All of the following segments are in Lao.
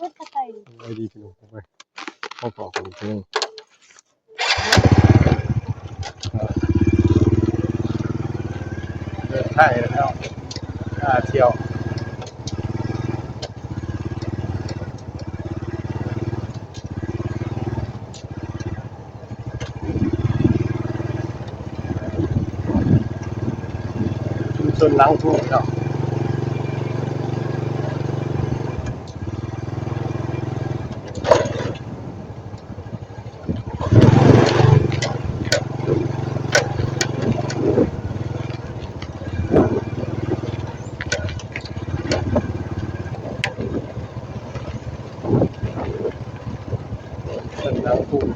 ດຕະໄກ ສະບາຍດີພີ່ນ້ອງ ເຮົາພໍ້ກັນອີກເທື່ອໜຶ່ງ ເດີນທາງແລ້ວເນາະ ພາທ່ຽວ ຊຸມຊົນຫຼັງພູເນາະ ເປັນທາງປູນ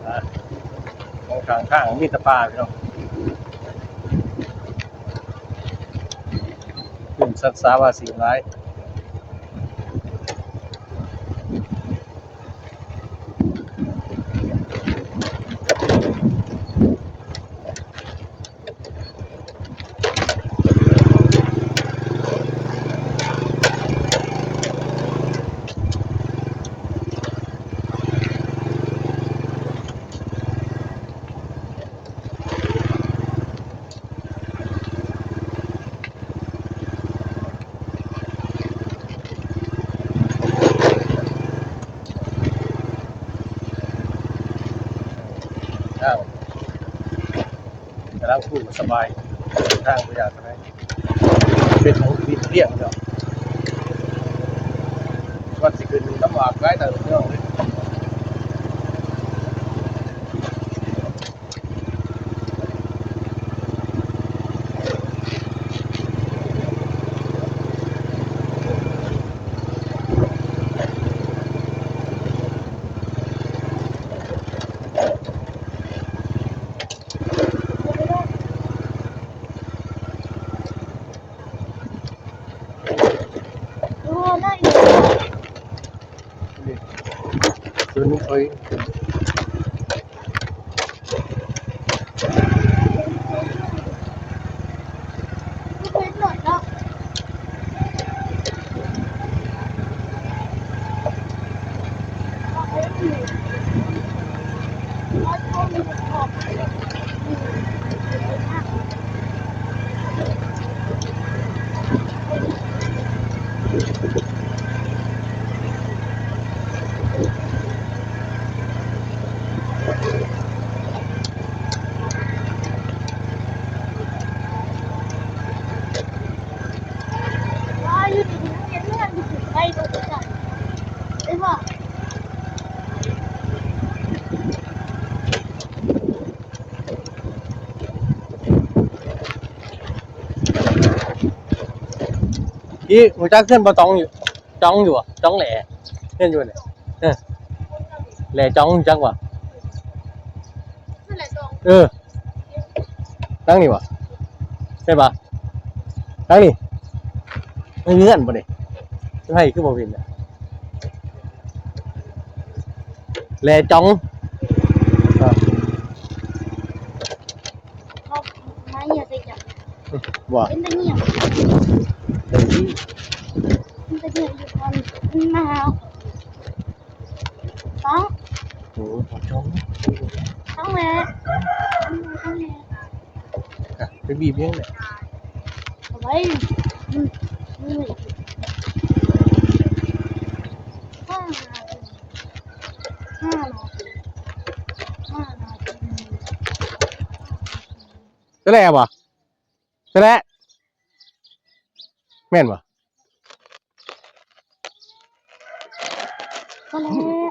ອ່າ ຂອງຂ້າງທາງມີແຕ່ປ່າ ພີ່ນ້ອງ ຂຶ້ນສັດສາວາສິ່ງຫຼາຍ. ທາງ ກຳລັງປູກສະບາຍ ທາງບໍ່ຍາກປານໃດ ເປັນທາງທີ່ລຽບເນາະ ວັດຊິຂຶ້ນລຳບາກຫຼາຍເຕີບ ພີ່ນ້ອງເອີຍ. ໂອ້ ໄດ້ ນີ້ ຕົວນີ້ຂ້ອຍ ອີ່ ຮູ້ຈັກເຮືອນບໍ່ຕ້ອງຢູ່ ຈ້ອງຢູ່ບໍ່? ຈ້ອງແຫຼ ເຫັນຢູ່ນີ້ ເອີ ແຫຼຈ້ອງ ຮູ້ຈັກບໍ່? ເອີ ຫຼັງນີ້ບໍ່? ໃຊ່ບໍ່? ຫຼັງນີ້ ມັນມີເຮືອນບໍ່ນີ້? ໃຜຄືບໍ່ເຫັນ ແຫຼຈ້ອງ ເອີ ເຂົາມາເຫຍໃສ່ກັນ ບໍ່ ເປັນຕາເຫຍ ເປັນຕາເຫຍຢູ່ ມັນ ມັນມາຫາ ຕ້ອງ ໂອ້ ຕ້ອງ ຕ້ອງແຫຼ ຕ້ອງແຫຼ ໄປບີບຫຍັງແຫຼ ເອົາໄວ້ ອືມ ຫ້ານາທີ ຫ້ານາທີ ຫ້ານາທີ ສະແຫຼະບໍ່? ສະແຫຼະ ແມ່ນບໍ່? ສະແຫຼະ.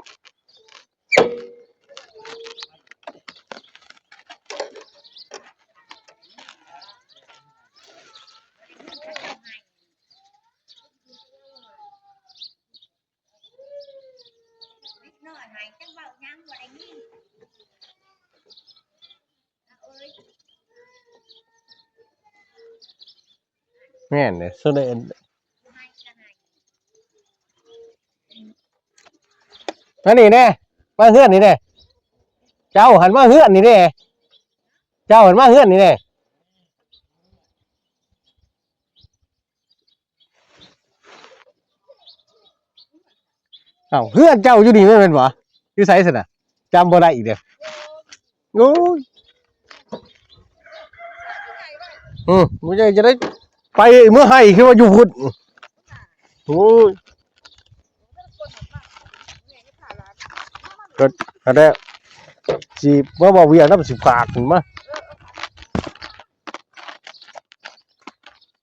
ແມ່ນເດ້ ສ່ວນໃດ ອັນນີ້ແດ່ ມາເຮືອນນີ້ແດ່. ເຈົ້າຫັ້ນມາເຮືອນນີ້ແດ່ ເຈົ້າຫັ້ນມາເຮືອນນີ້ແດ່. ເອົ້າ ເຮືອນເຈົ້າຢູ່ນີ້ແມ່ນບໍ່? ຢູ່ໃສຊັ້ນນະ? ຈຳບໍ່ໄດ້ອີກເດ້. ໂອ້ຍ ອືມ ບໍ່ໃຫຍ່ຈະໄດ້ໄປເມືອໄຮ່ ຄືວ່າຢູ່ພຸ້ນ. ໂອ້ຍ ກໍອັນນັ້ນ ຊິມາເວົ້າວຽກນຳ ຊິພາກຂຶ້ນມາ.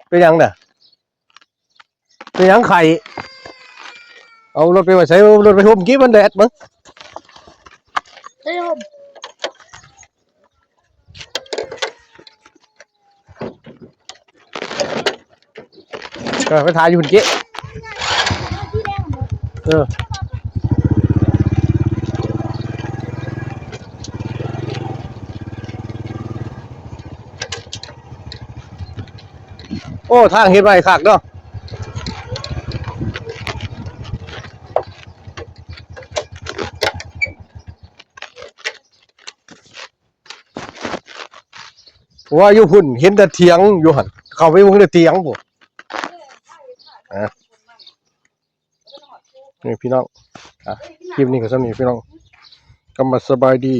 ເປັນຫຍັງນະ? ເປັນຫຍັງໄຂ້? ເອົາລົດໄປໄວ້ໃສ? ເອົາລົດໄປຮົ່ມກີ້ ມັນແດດເບິ່ງ. ໄປຮົ່ມ ເອີ ໄປຖ່າຍຢູ່ພຸ້ນເກະ. ເອີ ໂອ້ ທາງເຮັດໄວ້ຄັກເນາະ. ເພາະວ່າຢູ່ພຸ້ນເຫັນແຕ່ຖຽງຢູ່ຫັ້ນ ເຂົ້າໄປເບິ່ງແຕ່ຖຽງພຸ້ນ. ອ່າ ນີ້ພີ່ນ້ອງ ອ່າ ຄລິບນີ້ກໍສ່ຳນີ້ພີ່ນ້ອງ ກຳມາສະບາຍດີ.